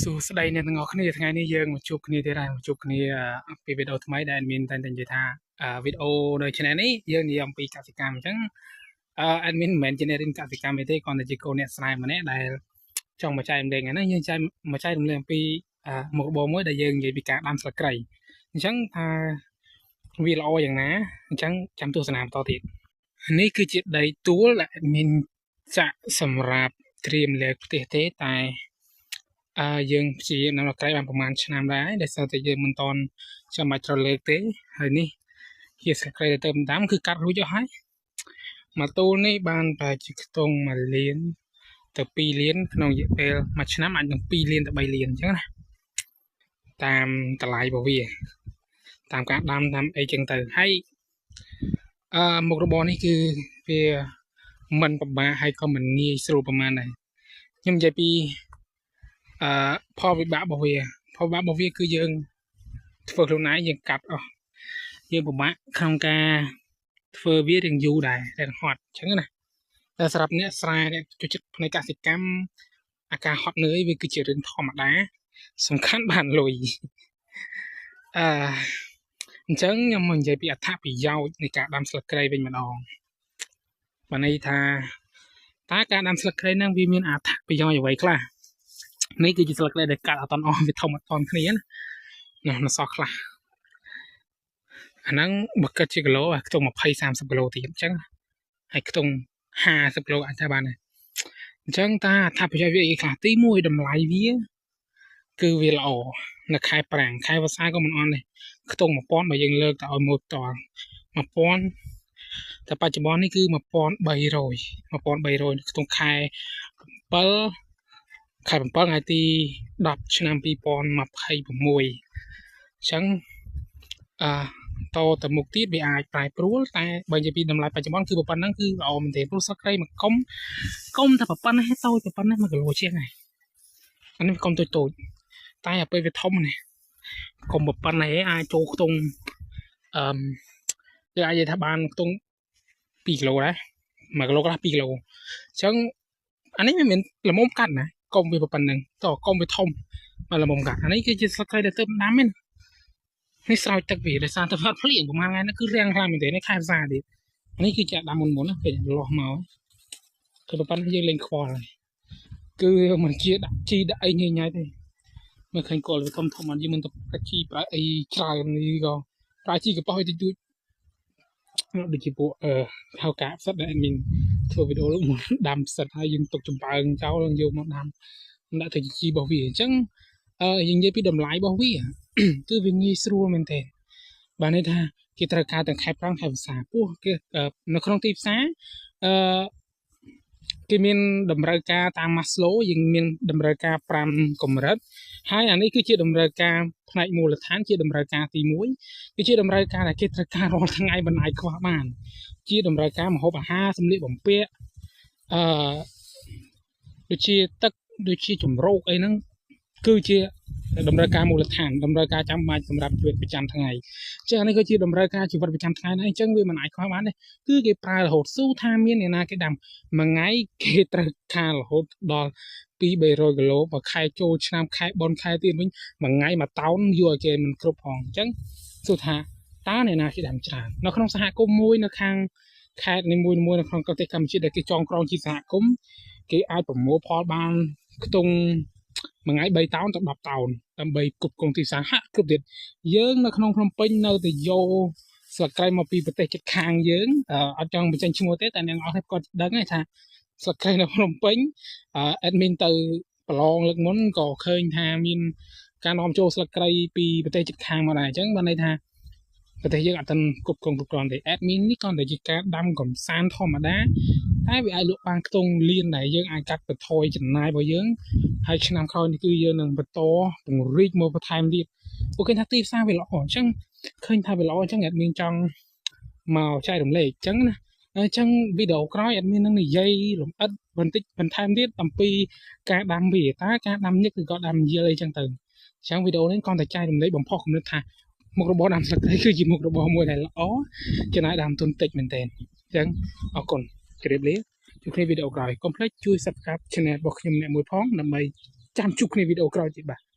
សួស្តីអ្នកទាំងអស់គ្នាថ្ងៃនេះយើងមកជួបគ្នាទៀតហើយមកជួបគ្នាពីវីដេអូថ្មីដែល admin តែងតែនិយាយថាវីដេអូនៅ channel នេះយើងនិយាយអំពីកសិកម្មអញ្ចឹង admin មិនមែនជាអ្នករៀនកសិកម្មទេគ្រាន់តែជាកូនអ្នកស្រែម្នាក់ដែលចង់មកចែករំលែកថ្ងៃនេះយើងចែកមកចែករំលែកអំពីមុខរបរមួយដែលយើងនិយាយពីការដាំស្លឹកគ្រៃអញ្ចឹងថាវាល្អយ៉ាងណាអញ្ចឹងចាំទស្សនាបន្តទៀតនេះគឺជាដីទួលដែល admin ចាក់សម្រាប់ត្រៀមលើកផ្ទះទេតែអឺយើងព្យាយាមដាំស្លឹកគ្រៃបានប្រហែលឆ្នាំដែរដោយសារតែយើងមិនតន់ចាំបាច់ត្រូវលើកទេហើយនេះជាស្លឹកគ្រៃដែលទៅដាំគឺកាត់រួចអស់ហើយមួយទូលនេះបានប្រហែលជាខ្ទង់1លានទៅ2លានក្នុងរយៈពេលមួយឆ្នាំអាចនឹង2លានទៅ3លានអញ្ចឹងណាតាមតម្លៃរបស់វាតាមការដាំតាមអីចឹងទៅហើយអឺមុខរបរនេះគឺវាមិនពិបាកហើយក៏មិនងាយស្រួលប្រហែលដែរខ្ញុំនិយាយពីអឺផលវិបាករបស់វាផលវិបាករបស់វាគឺយើងធ្វើខ្លួនឯងយើងកាត់អស់យើងពិបាកក្នុងការធ្វើវារៀងយូរដែររៀងហត់អញ្ចឹងណាតែសម្រាប់អ្នកស្រែអ្នកចូលចិត្តផ្នែកកសិកម្មអាការហត់នឿយវាគឺជារឿងធម្មតាសំខាន់បានលុយអឺអញ្ចឹងខ្ញុំមកនិយាយពីអត្ថប្រយោជន៍នៃការដាំស្លឹកគ្រៃវិញម្ដងបានន័យថាតើការដាំស្លឹកគ្រៃហ្នឹងវាមានអត្ថប្រយោជន៍អ្វីខ្លះនេះគឺជាស្លឹកគ្រៃដែលកាត់អត់តន់អស់វាធំអត់តន់គ្នាណាណានៅសល់ខ្លះអាហ្នឹងបើគិតជាគីឡូខ្ទង់20 30គីឡូទៀតអញ្ចឹងហើយខ្ទង់50គីឡូអាចថាបានដែរអញ្ចឹងតើអត្ថប្រយោជន៍វាអីខ្លះទី1តម្លៃវាគឺវាល្អនៅខែប្រាំងខែវស្សាក៏មិនអន់ដែរខ្ទង់1000បើយើងលើកទៅឲ្យមួយផ្ទាល់1000តែបច្ចុប្បន្ននេះគឺ1300 1300ខ្ទង់ខែ7ខែ7ថ្ងៃទី10ឆ្នាំ2026អញ្ចឹងអឺតទៅមុខទៀតវាអាចប្រែប្រួលតែបើនិយាយពីតម្លៃបច្ចុប្បន្នគឺប៉ុណ្ណឹងគឺល្អមែនទេព្រោះស្លឹកគ្រៃមកកុំកុំតែប៉ុណ្ណេះតូចប៉ុណ្ណេះ1គីឡូជាងហើយអានេះកុំតូចតូចតែអាពេលវាធំនេះកុំប៉ុណ្ណេះអាចចូលខ្ទង់អឺយើងអាចនិយាយថាបានខ្ទង់2គីឡូដែរ1គីឡូកន្លះ2គីឡូអញ្ចឹងអានេះវាមិនល្មមកាត់ណាកុំវាប៉ុណ្ណឹងតកុំវាធំមកល្មមកាត់អានេះគឺជាស្លឹកគ្រៃដែលទើបដាំទេនេះស្រោចទឹកវាដោយសារតែវាអត់ភ្លៀងប្រហែលថ្ងៃនេះគឺរាំងខ្លាំងមែនទេនេះខែផ្សារទៀតនេះគឺជាដាំមុនមុនណាគេលាស់មកគឺប៉ុណ្ណេះយើងលេងខ្វល់ហើយគឺមិនជាដាក់ជីដាក់អីញ៉ៃញ៉ៃទេមើលឃើញគល់វាធំធំអត់យើងមិនទៅប្រើជីប្រើអីច្រើននេះក៏ប្រើជីកប៉ោះឲ្យតិចតួចដូចជាពួកអឺហៅកាផ្សិតដែល admin ធ្វើវីដេអូលើកមុនដាំផ្សិតហើយយើងទុកចំបើងចោលយកមកដាំដាក់ទៅជីរបស់វាអញ្ចឹងអឺយើងនិយាយពីតម្លៃរបស់វាគឺវាងាយស្រួលមែនទែនបានន័យថាគេត្រូវការទាំងខែប្រាំងខែវស្សាពោះគេនៅក្នុងទីផ្សារអឺគេមានតម្រូវការតាម Maslow យើងមានតម្រូវការ5កម្រិតហើយអានេះគឺជាតម្រូវការផ្នែកមូលដ្ឋានជាតម្រូវការទី1គឺជាតម្រូវការដែលគេត្រូវការរាល់ថ្ងៃមិនអាចខ្វះបាន ជាតម្រូវការម្ហូបអាហារសម្លៀកបំពាក់អឺដូចជាទឹកដូចជាជំរកអីហ្នឹងគឺជាតម្រូវការមូលដ្ឋានតម្រូវការចាំបាច់សម្រាប់ជីវិតប្រចាំថ្ងៃអញ្ចឹងនេះគឺជាតម្រូវការជីវិតប្រចាំថ្ងៃដែរអញ្ចឹងវាមិនអាចខ្វះបានទេគឺគេប្រើរហូតស៊ូថាមានអ្នកណាគេដាំមួយថ្ងៃគេត្រូវការរហូតដល់2 300គីឡូបើខែចូលឆ្នាំខែបនខែទៀតវិញមួយថ្ងៃមួយតោនយកឲ្យគេមិនគ្រប់ផងអញ្ចឹងសួរថាតើអ្នកណាគេដាំច្រើននៅក្នុងសហគមន៍មួយនៅខាងខេត្តនីមួយៗនៅក្នុងប្រទេសកម្ពុជាដែលគេចងក្រងជាសហគមន៍គេអាចប្រមូលផលបានខ្ទង់មួយថ្ងៃ3តោនទៅ10តោនដើម្បីគ្រប់គ្រងទីផ្សារហាក់គ្រប់ទៀតយើងនៅក្នុងភ្នំពេញនៅតែយកស្លឹកគ្រៃមកពីប្រទេសជិតខាងយើងអត់ចង់បញ្ចេញឈ្មោះទេតែអ្នកនរគាត់ដឹងហើយថាស្លឹកគ្រៃនៅភ្នំពេញ admin ទៅប្រឡងលើកមុនក៏ឃើញថាមានការនាំចូលស្លឹកគ្រៃពីប្រទេសជិតខាងមកដែរអញ្ចឹងបានន័យថាប្រទេសយើងអត់ទាន់គ្រប់គ្រងគ្រប់គ្រាន់ទេ admin នេះគ្រាន់តែជាការដាំកំសាន្តធម្មតាតែវាអាចលក់បានខ្ទង់លានដែលយើងអាចកាត់បន្ថយចំណាយរបស់យើងហើយឆ្នាំក្រោយនេះគឺយើងនឹងបន្តពង្រីកមកបន្ថែមទៀតពួកគេថាទីផ្សារវាល្អអញ្ចឹងឃើញថាវាល្អអញ្ចឹង admin ចង់មកចែករំលែកអញ្ចឹងណាអញ្ចឹងវីដេអូក្រោយ admin នឹងនិយាយលម្អិតបន្តិចបន្ថែមទៀតអំពីការដាំវាតើការដាំញឹកឬក៏ដាំយល់អីចឹងទៅអញ្ចឹងវីដេអូនេះគ្រាន់តែចែករំលែកបំផុសគំនិតថាមុខរបរដាំស្លឹកគ្រៃគឺជាមុខរបរមួយដែលល្អចំណាយដើមទុនតិចមែនទែនអញ្ចឹងអរគុណជម្រាបលាជួបគ្នាវីដេអូក្រោយកុំភ្លេចជួយ Subscribe Channel របស់ខ្ញុំអ្នកមួយផងដើម្បី ចាំជួបគ្នាវីដេអូក្រោយទៀតបាទ។